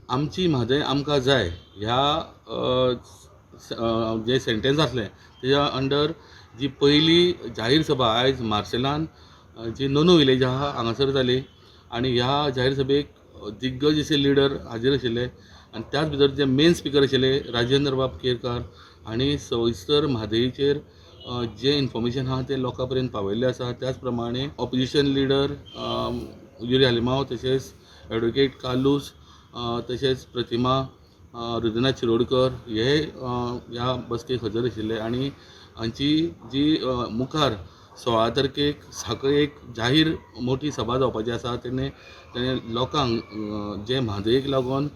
आमची म्हादय आमकां जाय ह्या जें सेंटेन्स आसलें तेज्या अंडर जी पयली जाहीर सभा आयज मार्सेलान जी नोनो विलेज आहा हांगासर जाली आनी ह्या जाहीर सभेक दिग्गज अशे लिडर हाजीर आशिल्ले आनी त्याच भितर जे मेन स्पिकर आशिल्ले राजेंद्र बाब केरकार हांणी सविस्तर म्हादयचेर जें इन्फॉर्मेशन आहा तें लोकां पर्यंत पावयल्लें आसा. त्याच प्रमाणे ऑपोजिशन लिडर युरी आलेमांव, तशेंच एडवोकेट कार्लूस, तशेंच प्रतिमा, हृदयनाथ शिरोडकर हे ह्या बसकेक हजर आशिल्ले आनी हांची जी मुखार 16 तारखेक सांखळे एक जाहीर मोठी सभा जावपाची आसा, तेणे तेणे लोकांक जे म्हादयेक लागून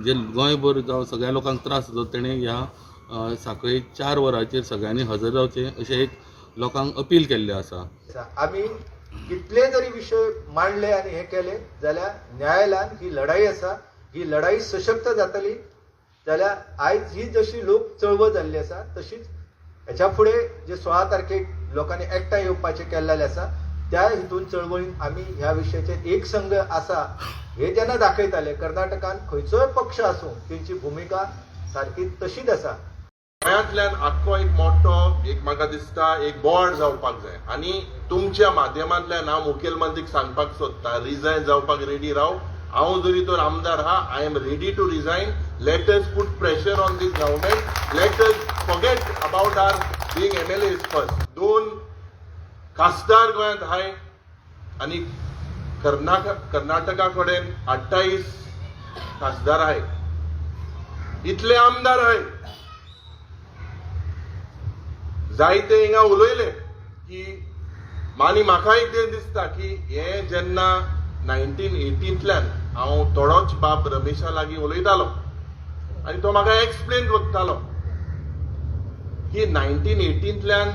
जे गोंयभर जावं सगळ्या लोकांक त्रास जाता, तेणे ह्या सांखळे 4 वरांचेर सगळ्यांनी हजर रावचें अशें एक लोकांक अपील केल्लें आसा. आमी कितले जरी विशय मांडले आनी हे केले जाल्यार न्यायालयान ही लढाई आसा, ही लढाई सशक्त जातली. जाल्यार आयज ही जशी लोक चळवळ जाल्ली आसा तशीच हेच्या फुडें जे 16 तारखेक लोकांनी एकठांय येवपाचें केल्लें आसा त्या हितून चळवळीन आमी ह्या विशयाचेर एक संघ आसा हे जेन्ना दाखयताले, कर्नाटकान खंयचोय पक्ष आसूं तेंची भुमिका सारकी तशीच आसा. गोंयांतल्यान आख्खो एक मोठो एक म्हाका दिसता एक बोवाळ जावपाक जाय आनी तुमच्या माध्यमांतल्यान हांव मुखेलमंत्रीक सांगपाक सोदता, रिजायन जावपाक रेडी राव. हांव जरी तर आमदार आहा, I am ready to resign. Let us put pressure on this government. Let us forget about our being MLAs first. 2 खासदार गोंयांत आहाय आनी कर्नाटका कडेन 28 खासदार आहाय, इतले आमदार आहाय. जायते हिंगा उलयले की आनी म्हाका एक दिसता की हे जेन्ना 1918तल्यान हांव थोडोच बाब रमेशा लागीं उलयतालो आनी तो म्हाका एक्सप्लेन करतालो की 1918तल्यान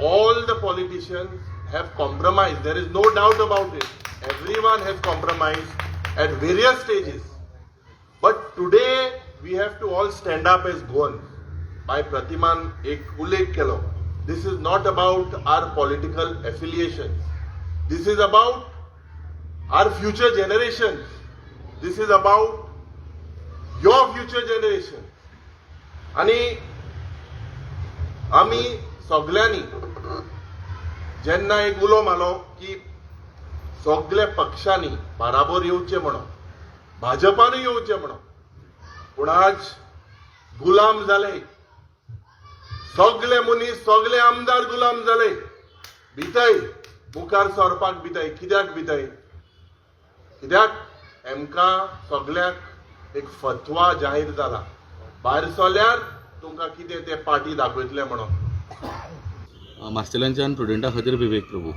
all the politicians have compromise, there is no doubt about it, everyone has compromise at various stages, but today we have to all stand up as Goan. बाय प्रतिमान एक उल्लेख केलो, this is not about our political affiliation, this is about our future generation, this is about your future generation. आनी आमी सगल्यांनी जेन्ना एक उलो मारलो की सगल्या पक्षांनी बाराबोर येवचें म्हणून, भाजपानूय येवचें म्हणून, पूण आज गुलाम जाले सगले मनीस, सगले आमदार गुलाम जाले. भितय मुखार सरपाक भितय. कित्याक भितय? कित्याक हेमकां सगल्यांक एक फतवा जाहीर जाला, भायर सरल्यार तुमकां कितें ते पार्टी दाखयतले म्हणून. मार्सेलांच्यान प्रुडंटा खातीर विवेक प्रभू.